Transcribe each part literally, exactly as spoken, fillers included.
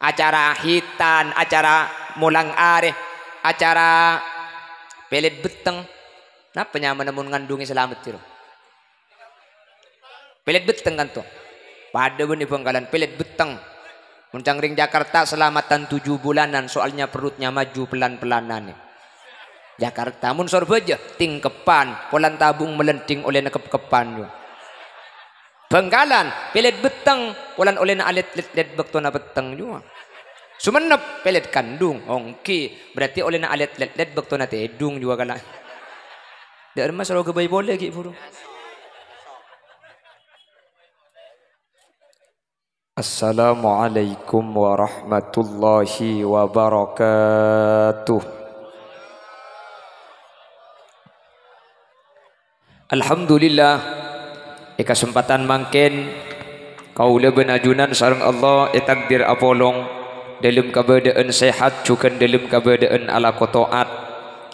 Acara hitan, acara molang arè, acara pèlèt betteng. Napa nyamana mon ngandhungè salamet, jâro? Pèlèt betteng, kan, to? Padâ bân è Bhângkalan, pèlèt betteng. Mon ca'na rèng Jakarta, selamatan tujuh bulanan, soalnya perutnya maju pelan-pelanan. Jakarta, mon Sorbhâjâ, tingkepan, polana tabung melending ollèna kep-kepan, jâro. Bhângkalan, pèlèt betteng, polana ollèna alèt-lèt bâktona petteng, jâro. Songennep, pèlèt kandhung, ongghu, berarti ollèna alèt-lèt bâktona tèdung, jâro, kala. Dâ'remma soro ghâbây polè ghi' buru. Assalamualaikum warahmatullahi wabarakatuh. Alhamdulillah, è kasempadhân mangkèn, kaulâ bân ajunan sareng Allah ètakdir apolong dâlem kabâdâ'ân sehat jhughân dâlem kabâdâ'ân alako to'at.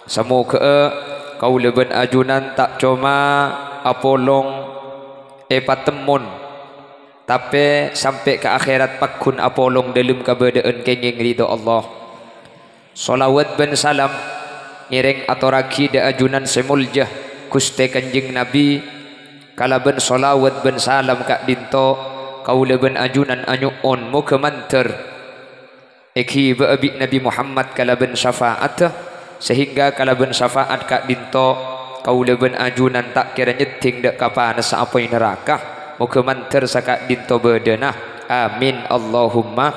Samoghâ'â kaulâ bân ajunan ta' coma apolong è patemmon, tapè sampè' ka akhèrat pagghun apolong dâlem kabâdâ'ân kèngèng ridho Allah. Shalawat bân salam ngèrèng atorraghi dâ' ajunan sè molja, Ghustè Kanjeng Nabi, kalabân shalawat bân salam ka'dinto kaulâ bân ajunan anyo'on moghâ mandhâr èghibâ'â bi' Nabi Muhammad kalabân syafa'atta, sehingga kalabân syafa'at ka'dinto kaulâ bân ajunan ta' kèra nyèddhing dâ' ka panassa apoy naraka, moghâ mandhâr saka'dinto bâdâna. Amin, Allahumma.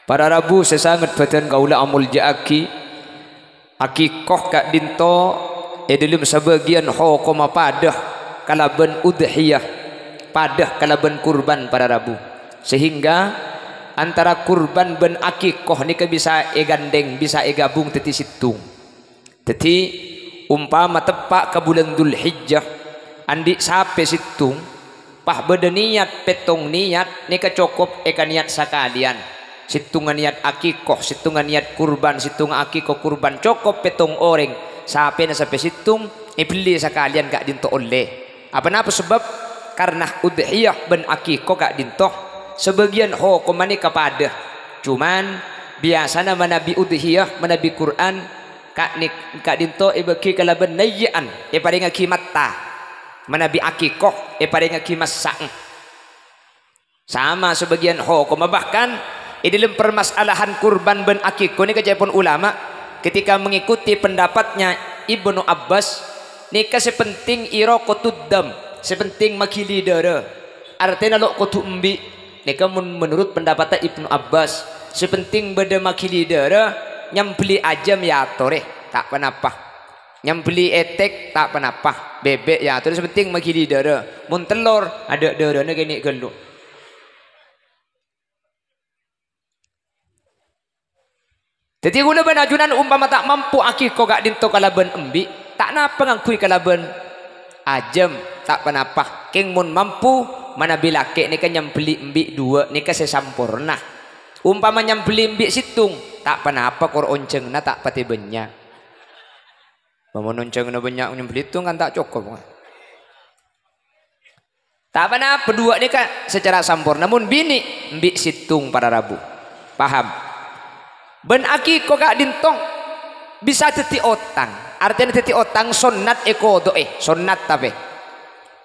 Para rabu sè sanget bâdân kaulâ amolja'aghi, akikoh ka'dinto è dâlem sabâgiyân hokomma padâ kalabân udhiyah, padâ kalabân kurban para rabu. Sehingga antara kurban bân akikoh nèka bisa èghândhèng, bisa èghâbung dhâddhi sèttong. Dhâddhi, ompama teppa' ka bulân Dzulhijjah, andi' sapè sèttong, pas bâdâ niyat pèttong niyat, nèka cokop èkaniyat sakalèyan. Sèttongnga niyat akikoh, sèttongnga niyat kurban, sèttongnga akikoh kurban, cokop pèttong orèng. Sapèna sapè sèttong, èbelli sakalèyan ka'dinto ollè. Apa napa sabâb? Karna udhiyah bân akikoh ka'dinto sabâgiyân hokomma nèka padâ. Cuman, biyasana manabi udhiyah, manabi kurban, Ka'ni-, ka'dinto èbâgi kalabân nayya'an, èparèngaghi matta. Manabi akikoh, èparèngaghi massa'en. Sama sabâgiyân hokomma, bahkan è dâlem permasalahan kurban bân akikoh nèka ca'èpon ulama, ketika mengikuti pendapatnya Ibnu Abbas, nèka sè penting iraqatud dam, sè penting maghili dârâ. Artèna lo' kodhu embi'. Nèka mon menurut pendapatta Ibnu Abbas, sè penting bâdâ maghili dârâ, nyambelli ajâm èyatorè, ta' ponapa. Nyambelli ètèk, ta' ponapa. Bèbè' èyatorè, sè penting maghili dârâ. Mon tellor, adâ' dârâna kènè' ghâllu. Dhâddhi, kaulâ bân ajunan ompama ta' mampu akikoh ka'dinto kalabân embi', ta' napa ngangghuy kalabân ajâm, ta' ponapa. Kèng mon mampu, manabi lakè' nèka nyambelli embi' duwâ' nèka sè samporna. Ompama nyambelli embi' sèttong, ta' ponapa, kor onjhânganna ta' patè bânnya'. Mon onjhânganna bânnya' nyambelli sèttong kan ta' cokop. Ta' ponapa, duwâ' nèka sacara samporna. Mon binè', embi' sèttong para rabu. Paham? Bân akikoh ka'dinto bisa dhâddhi otang. Artèna dhâddhi otang sonnat èkodo'è, sonnat tapè.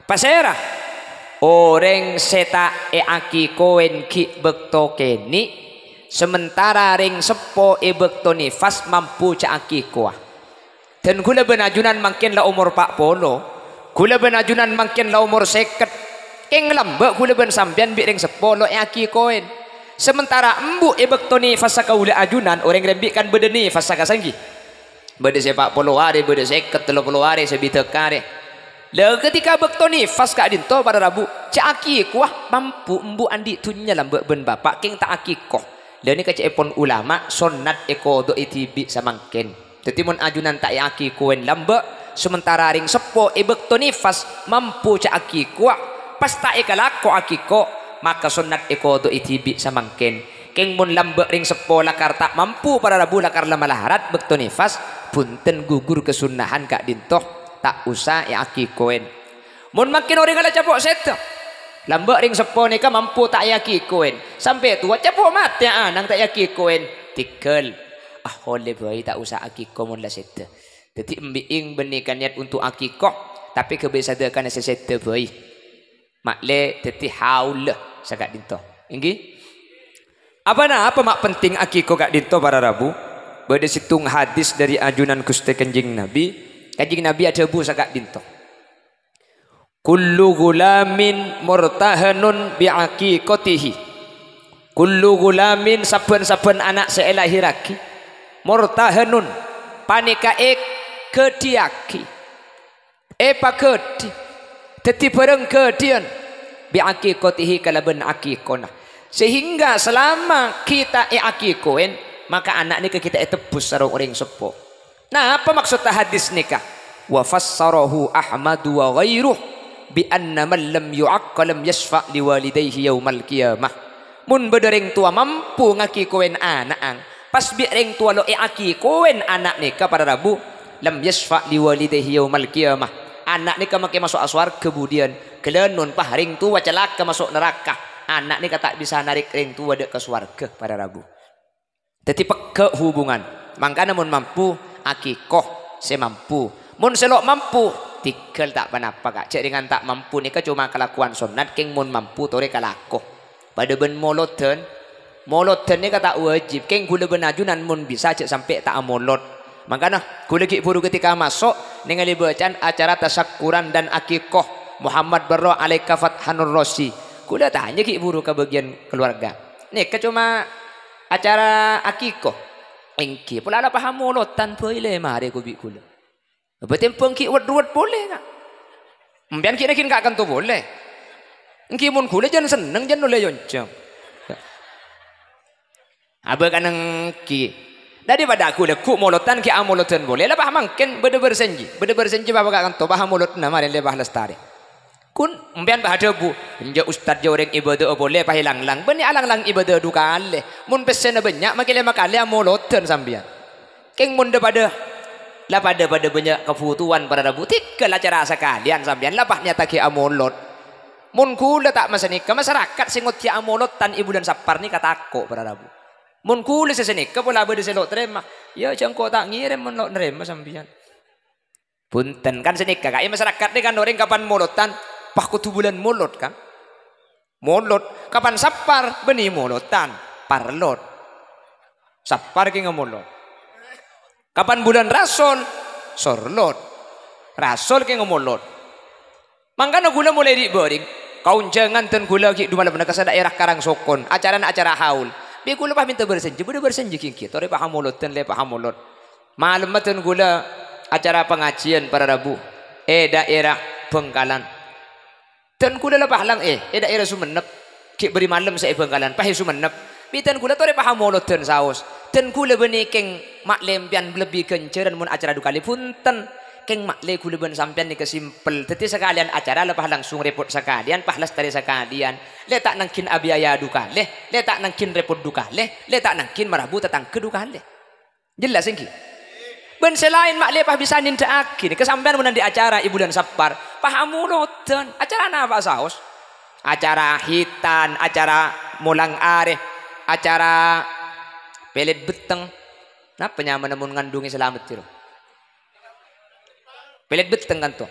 Pasèra? Orèng sè ta' èakikohen ghi' bâkto kènè', sementara rèng seppo è bâkto nifas mampu jhâ' akikowa. Dân kaulâ bân ajunan mangkèn la omor pa' polo. Kaulâ bân ajunan mangkèn la omor sèket. Kèng lambâ' kaulâ bân sampèyan bi' rèng seppo lo' èakikohen. Sementara embu' è bâkto nifassa kaulâ ajunan, orèng rembi' kan bâdâ nifassa ka sangghi. Bâdâ sè pa' polo arè, bâdâ sèket, tello polo arè, sabidhâk arè. La, ketika bâkto nifas ka'dinto para rabu, jhâ' akikowa, mampu embu' andi' dhunnya lambâ' bân bapa', kèng ta' akikoh. La, nèka ca'èpon ulama, sonnat èkodo'è dhibi' samangkèn. Dhâddhi, mon ajunan ta' èakikohen lambâ', sementara rèng seppo è bâkto nifas mampu jhâ' akikowa, pas ta' èkalako akiko, maka sonnat èkodo'è dhibi' samangkèn. Kèng mon lambâ' rèng seppo lakar ta' mampu para rabu lakar la malarat bâkto nifas, bhunten gugur kasunnahan ka'dinto, ta' osa èakikohen. Mon mangkèn orèngnga la capo' sèdhâ, Lambâ' rèng seppo nèka mampo ta' èakikowèn. Sampè' towa, ceppo matè ana'na ta' èakikowèn. Tèghâl. Ah, ollè bhâi ta' osa akiko mon la sèdhâ. Dhâddhi embi'èng bânnè ka niat onto' akiko, tapè ghâbây sadhâkana sè sèdhâ bhâi. Ma'lè dhâddhi haul saka'dinto. Èngghi? Apa-napa ma' penting akiko ka'dinto para rabu? Bâdâ sèttong hadis dâri ajunan Ghustè Kanjeng Nabi. Kanjeng Nabi adhâbu saka'dinto. "Kullu ghulamin murtahanun bi'aqiqatihi." Kullu ghulamin, sabbhân-sabbhân ana' sè èlahèrraghi, murtahanun, panèka èghâdhiyâghi, èpaghâdhi, dhâddhi bhârâng ghâdhiyân, bi'aqiqatihi, kalabân akikona. Sehingga selama ghi' ta' èakikowèn, maka ana' nèka ghi' ta' ètebbhus sareng orèng seppo. Napa maksodda hadis nèka? "Wa fassarahu Ahmadu wa ghairuh bi anna man lam yu'aqqa lam yasyfa' li walidayhi yaumal qiyamah." Mon bâdâ rèng towa mampo ngakikowèn ana'na, pas bi' rèng towa lo' èakikowèn ana' nèka para rabu, lam yasyfa' li walidayhi yaumal qiyamah. Ana' nèka makè maso'a sowarghâ budiyân, ghellâ' mon pas rèng towa calaka maso' naraka, ana' nèka ta' bisa narèk rèng towa dâ' ka sowarghâ para rabu. Dhâddhi pegghâ' hubungan. Mangkana mon mampo, akiko sè mampo. Mon sè lo' mampo, tèghâl ta' ponapa, Ka'. Jhâ' rèng ta' mampo nèka coma kalakowan sonnat, kèng mon mampo torè kalako. Padâ bân molodhân. Molodhân nèka ta' wajib, kèng ghulâ bân ajunan mon bisa jhâ' sampè' ta' amolod. Mangkana, ghulâ ghi' bhuru ketika maso', nèngalè bâcaan acara tasakkuran dan akiko Muhammad Barro alaika Fathanur Rosi. Ghulâ tanya ghi' bhuru ka bâgiyân keluarga. Nèka coma acara akiko. Èngghi, pola la pahamolotan bhâi lè marè ko bi' ghulâ. Bâ tèmbhâng ghi' wet-ruwet polè, Ka'. Empèyan ghi' nagin ka' kanto polè. Èngghi mon ghulâ jân senneng jân ollè yonjhâng. Abâ' kanèngghi. Dâri padâ ghulâ ghu' molotan ghi' amolodan polè. La pas mangkèn bâdâ bârsanji. Bâdâ bârsanji bapa ka' kanto, pas amolodna marè lè pas lastarè. Kun, empèyan pas adhâbu, "Enjâ' ustad jâ' orèng ibâdâ'â polè pas èlang-lang." Bânnè alang-lang ibâdâ'â du kalè. Mon pèssèna bânnya', makè lèma kalè amolodan sampèyan. Kèng mon dâ-padâ, la padâ-padâ bânnya' kabhutowan para rabu. Tèghâl acara sakalèyan sampèyan, la pas nèyattaghi amolod. Mon ghulâ ta' masanèka, masarakat sè ngoddhi amolodan è bulân Sappar nèka tako' para rabu. Mon ghulâ sè sanèka pola bâdâ sè lo' tarèma, yâ jhâ' engko' ta' ngèrèm mon lo' narèma sampèyan. Bhunten, kan sanèka, Ka', è masarakat nèka kan orèng kapan molodan, pas kodhu bulân Molod, kan? Molod, kapan Sappar, bânnè molodan, Parlod. Sappar kèng amolod. Kapan bulân Rasol, Sorlod. Rasol kèng amolod. Mangkana ghulâ molaè dhi' bârâng, kaonjhângan dân ghulâ ghi' du malem nèka sè dâ'ârâ Karangsokon, acarana acara haul. Bi' ghulâ pas mènta bârsanji, bâdâ bârsanji ghi' èngghi, torè pas amolodan lè pas amolod. Malemma dân ghulâ acara pangajiyân para rabu è dâ'ârâ Bhângkalan. Dân ghulâ la pas lang, eh, è dâ'ârâ Songennep. Ghi' bâri' malem sè è Bhângkalan, pas è Songennep. Bi' dân ghulâ torè pas amolodan saos. Dân ghulâ bânnè kèng ma'lè empèyan lebbi ghânjhârân mon acara du kalè, bhunten. Kèng ma'lè ghulâ bân sampèyan nèka simpel. Dhâddhi sakalèyan acara la pas langsung rèpot sakalèyan, pas lastarè sakalèyan. Lè ta' nangghing abiaya du kalè, lè ta' nangghing rèpot du kalè, lè ta' nangghing marabu tatangghâ du kalè. Jelas èngghi? Bân sè laèn ma'lè pas bisa nèndhâ'aghi nèka sampèyan mon andi' acara è bulân Sappar, pas amolodan. Acara napa saos? Acara hitan, acara molang arè, acara pèlèt betteng. Napa nyamana mon ngandhungè salamet, Tiro? Pèlèt betteng kanto.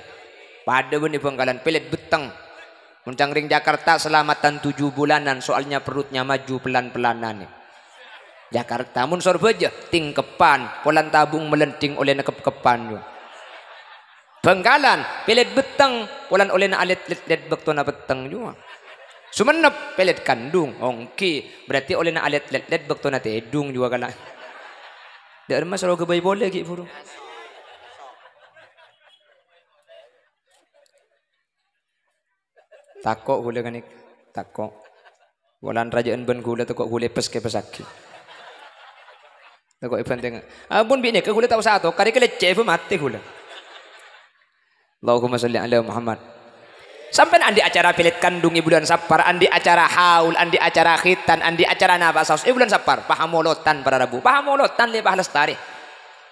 Padâ bânnè Bhângkalan, pèlèt betteng. Mon cangkring Jakarta, selamatan tujuh bulanan, soalnya perutnya maju pelan-pelanan. Jakarta, mon Sorbhâjâ, tingkepan, polana tabung melending ollèna kep-kepan, yo. Bhângkalan, pèlèt betteng, polana ollèna alèt-lèt bâktona petteng, yo. Songennep, pèlèt kandung, ongghi, berarti ollèna alèt-lèt bâktona tèdung, yo, kala. Dâ'remma soro ghâbây polè ghi' buru. Tako' ghulâ ghânèka, tako'. Polana rajâ'ân bân ghulâ tako' ghulâ èpès-kèpèssaghi. Tako' èbhântèng. Ampon bi' nèka ghulâ ta' osa atokar, èkalèccè'è bhâi matè ghulâ. Allahumma sholli ala Muhammad. Sampèyan andi' acara pèlèt kandung è bulân Sappar, andi' acara haul, andi' acara khitan, andi' acara napa saos è bulân Sappar, pas amolodan para rabu, pas amolodan lè pas lastarè.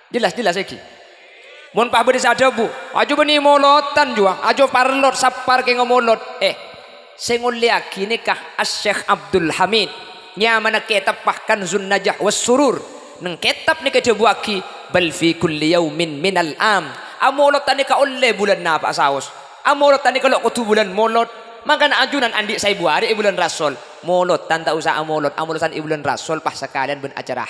Jelas-jelas èngghi. Mon pas bâdâ sè adhâbu, "Ajo bânnè molodan, juwa, ajo parlot, Sappar kèng amolod." Eh, Sè ngollèyaghi nèka Asy-Syeikh Abdul Hamid, nyamana kètabbhâ Kanzun Najah was Surur. Neng kètab nèka èdhâbuwâghi, "Bal fi kulli yaumin minal am." Amolodhân nèka ollè bulân napa'a saos. Amolodhân nèka lo' kodhu bulân Molod. Mangkana ajunan andi' saèbu arè è bulân Rasol. Molodhân ta' osa amolod, amolodhân è bulân Rasol pas sakalèyan bân acara ha-,